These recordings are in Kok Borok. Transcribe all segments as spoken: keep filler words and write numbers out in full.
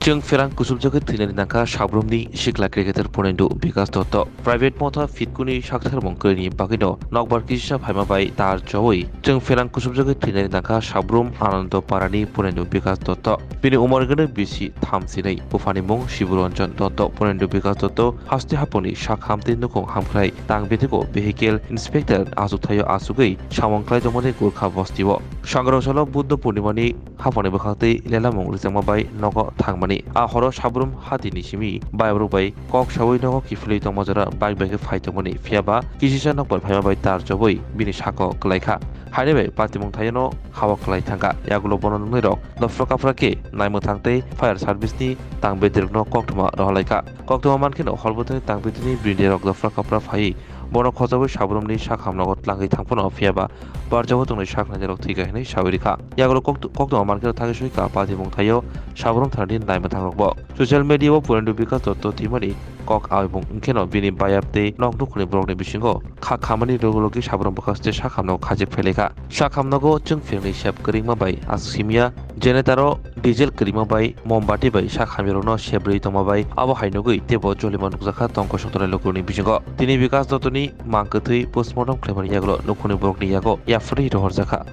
Chwng pherang kusubjagwi thwinani nangkha Sabrumni sikla cricketer Purnendu Bikas Dotto. Private motha phitkuni saktharmung kwrwini bagwino nokbar kisisa phaima bai tar chowi chwng pherang kusubjagwi thwinani nangkha Sabrum Anando Parani Purnendu Bikas Dotto. Bini umor gwnwi bisi thamsinwi. Buphani mung Siburanjan Dotto. Purnendu Bikas Dotto haste hapungni sak hamtwi nukhung hamkrai tang bithiko vehicle inspector achukthai-o achugwi samung khlai tongmani Gurkha bostio. Sangrong salo Buddha Purnimani haphangni bwkhak twi lelamung rwchapma bai nogo thangmani. A horo Sabrum hatini simi bayabrok bai kok saui nogo kiphilwi tongma jora bike bai khe phai tongmani, phiya ba kisisa nokbar phaima bai tar chobwi bini sako kwlai kha. Haini bai patimung thaiono hawa kwlai thangkha. Yagulo bono nuknai rok dopra kapra khe naimwthang tei fire service ni tang bedirokno koktwma rohorlai kha. Koktwma mankhe no hor bwthani tang bedirni brindirok dopra kapra phaiwi bono khojagwi Sabrumni sak hamnogo tlangwi thangphano, phiya ba barjago tongnai sak nainarok thwikha hinwi saui rikha. Yagulo kokt-, koktwma mankhe thagwi soi kha patimung thaio Sabrum thanani naimwthang rokbo. Social media o Purnendu Bikas Dotto thwimani kok aibung wngkheno bini bayap tei nok nukhungni borokni bisingo kha khamani logi logi Sabrum bwkhaste sak hamnogo khajik phailai kha. Sak hamnogo chwng phirni sep kwrwngma bai aswk simiya generator o diesel kwrwima bai mombati bai sak hamyarokno sebrwi tongma bai abo hai nugwi teibo jolima nukjakha tongkosong tongnai lukurokni bisingo. Tini Bikas Dottoni mang kwthwi postmortem khlaimani yagulo nukhungni borokni yago yapharwi rohorjakha.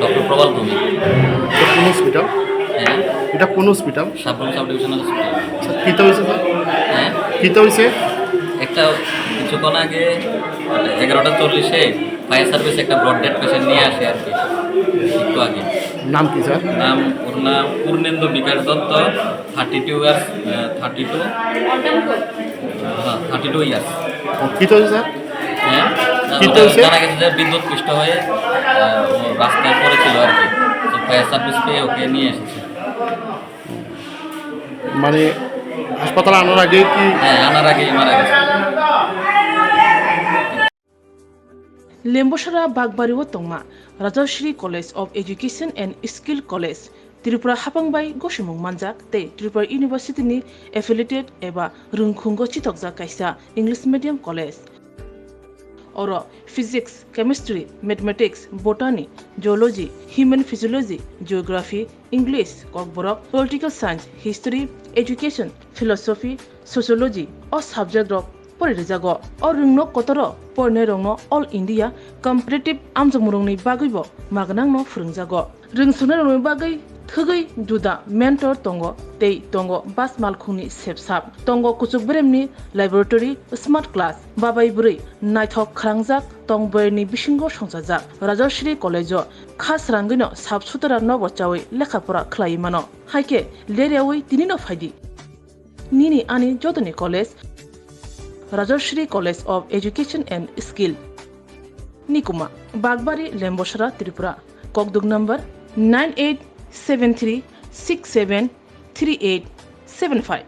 Doctor Prabal Bhowmik. এটা কোন hospital? হ্যাঁ। এটা কোন hospital? Sabroom sub divisional hospital. আচ্ছা, কিতা হয়েছে স্যার? হ্যাঁ। কিতা হয়েছে? একটা কিছুক্ষণ আগে এগারোটা চল্লিশে ফায়ার সার্ভিস একটা ব্রড ডেড পেশেন্ট নিয়ে আসে আর কি, একটু আগে। নাম কি স্যার? নাম, ওর নাম Purnendu Bikash Dutta, thirty two years, thirty two, হ্যাঁ, থার্টি টু ইয়ার্স। ও, কিতা হয়েছে স্যার? হ্যাঁ। কিতা হয়েছে? জানা গেছে যে বিদ্যুৎ পৃষ্ঠ হয়ে, আহ, ও রাস্তায় পড়েছিল আর কি। তো ফায়ার সার্ভিস পেয়ে ওকে নিয়ে এসেছে। মানে হাসপাতালে আনার আগে কি? হ্যাঁ, আনার আগেই মারা গেছে। Lembosara Bakbari o tongma Rajashri College of Education and Skill College, Tripura hapang bai gosimung manjak tei Tripura University ni affiliated eba rwngkhungo chitokjak kaisa English medium college. Oro physics, chemistry, mathematics, botany, zoology, human physiology, geography, English, kokborok, political science, history, education, philosophy, sociology o subject rok pori rijago. O rwngno kotoro porinai rokno All India competitive amjokmung rokni bagwi bo magnangno phwrwngjago. Rwngsuknai rokni bagwi thwgwi juda mentor tongo tei tongo bus malkhungni sepsap, tongo kuchuk beremni laboratory, smart class, babai bwrwi naithok khrangjak tong boyarni bisingo songchajak. Rajashri College o kha srangwino sap sutara nobo chawi lekha pora khlaiwi mano. Hai khe leryawi tinino phaidi. Nini ani jotoni college, Rajashri College of Education and Skill. Nikuma, Bakbari, Lembosara, Tripura. Kokduk number nine eight seven three six seven three eight seven five.